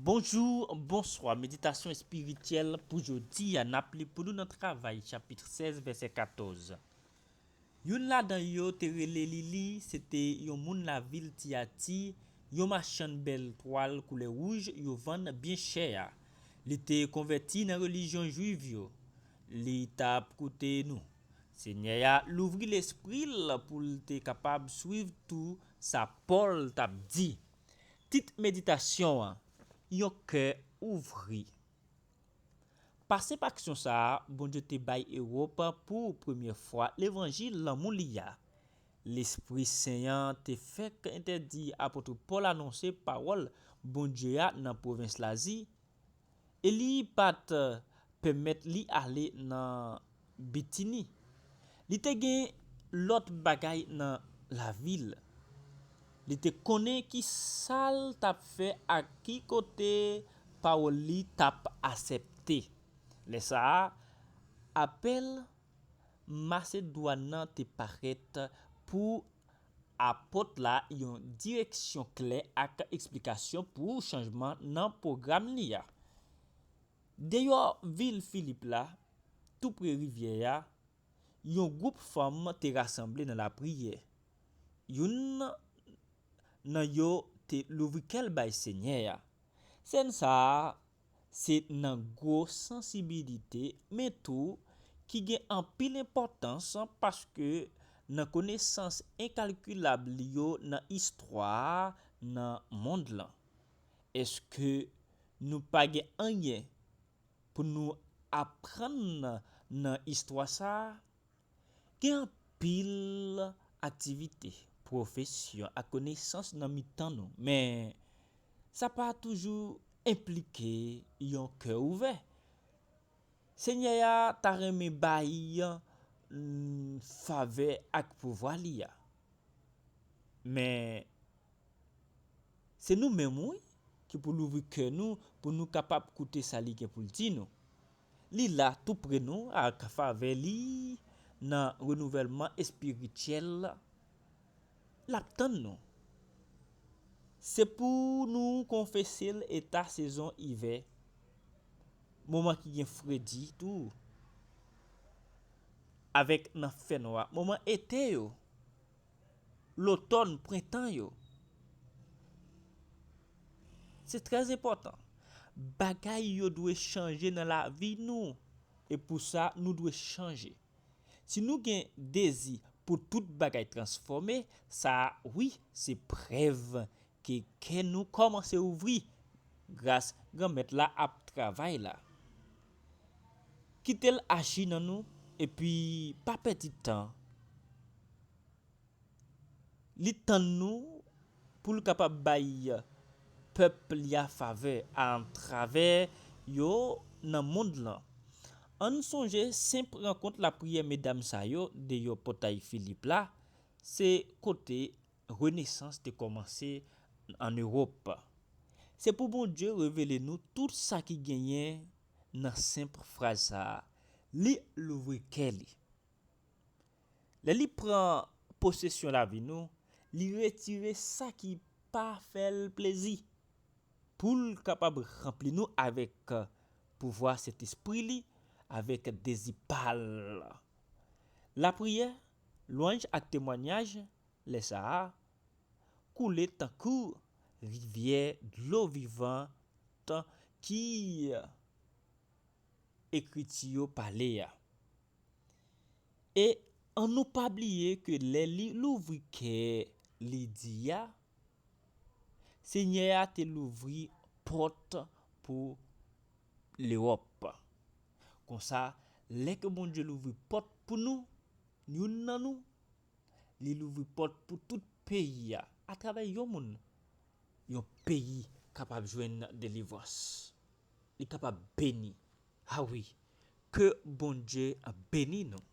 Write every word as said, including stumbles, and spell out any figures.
Bonjou, bonswa. Meditasyon espirityèl pou jodi a, n ap li pou nou nan Travay, chapit sèz, vèsè katòz. Youn ladan yo te rele Lili, se te yon moun lavil Tiyati, yon machann bèl twal koulè wouj yo vann byen chè a. Li te konvèti nan relijyon jwif yo. Li t ap koute nou. Senyè a louvri lespri l pou l te kapab swiv tou sa Pòl t ap di. Tit meditasyon an, yon kè ouvri. Pa senp aksyon sa a, Bondye te bay Ewòp pou premyè fwa levanjil lanmou li a. Lespri Sen an te fèk entèdi apot Pòl anonse pawòl Bondye a nan pwovens Lazi, e li pa t pèmèt li ale nan Bitini. Li te gen lòt bagay nan lavi l. Li te konnen ki sa l t ap fè ak ki kote pawòl li t ap asèpte. Lè sa a, apèl Masedwàn nan te parèt pou apot la yon direksyon klè ak eksplikasyon pou chanjman nan pwogram li a. Deyò vil Filip la, toupre rivyè a, yon gwoup fanm te rasanble nan lapriyè. Youn nan yo te louvri kè l bay Senyè a. Sèn sa a se nan gwo sansibilite, men tou ki gen anpil enpòtans, paske nan konesans enkalkilab li yo nan istwa a, nan mond lan. Èske nou pa gen anyen pou nou aprann nan istwa sa a? Gen anpil aktivite, pwofesyon ak konesans nan mitan nou, men sa pa toujou enplike yon kè ouvè. Senyè a ta renmen bay, mm, favè ak pouvwa li a. Men, se nou menm, wi, ki pou louvri kè nou pou nou kapab koute sa li gen pou l di nou. Li la toupre nou ak favè li nan renouvèlman espirityèl. L ap tann nou. Se pou nou konfese l eta sezon ivè, moman ki gen fredi tou, avèk nan fènwa, moman ete yo, lotòn, prentan yo. Se trè enpòtan. Bagay yo dwe chanje nan lavi nou. E pou sa, nou dwe chanje. Si nou gen dezi pou tout bagay transfòme, sa a, wi, se prèv ke kè nou kòmanse ouvri gras Granmèt la ap travay la. Kite l aji nan nou, epi pa pèdi tan. Li tann nou pou l kapab bay pèp li a favè atravè yo nan mond lan. Ann sonje senp rankont lapriyè medam sa yo deyò pòtay Filip la, se kote renesans te kòmanse ann Ewòp. Se pou Bondye revele nou tout sa ki genyen nan senp fraz sa a. Li louvri kè li. Lè li pran posesyon lavi nou, li retire sa ki pa fè l plezi, pou l kapab ranpli nou avèk pouvwa Sentespri li, avèk dezi pa l. Lapriyè, lwanj ak temwayaj, lè sa a, koule tankou rivyè dlo vivan ki Ekriti yo pale a. E ann nou pa bliye ke lè li louvri kè li di a, Senyè a te louvri pòt pou Lewòp. Konsa, lè ke Bondye louvri pòt pou nou, youn nan nou, li louvri pòt pou tout peyi a, atravè yon moun, yon peyi kapab jwenn delivrans. Li kapab beni. A wi, ke Bondye beni nou.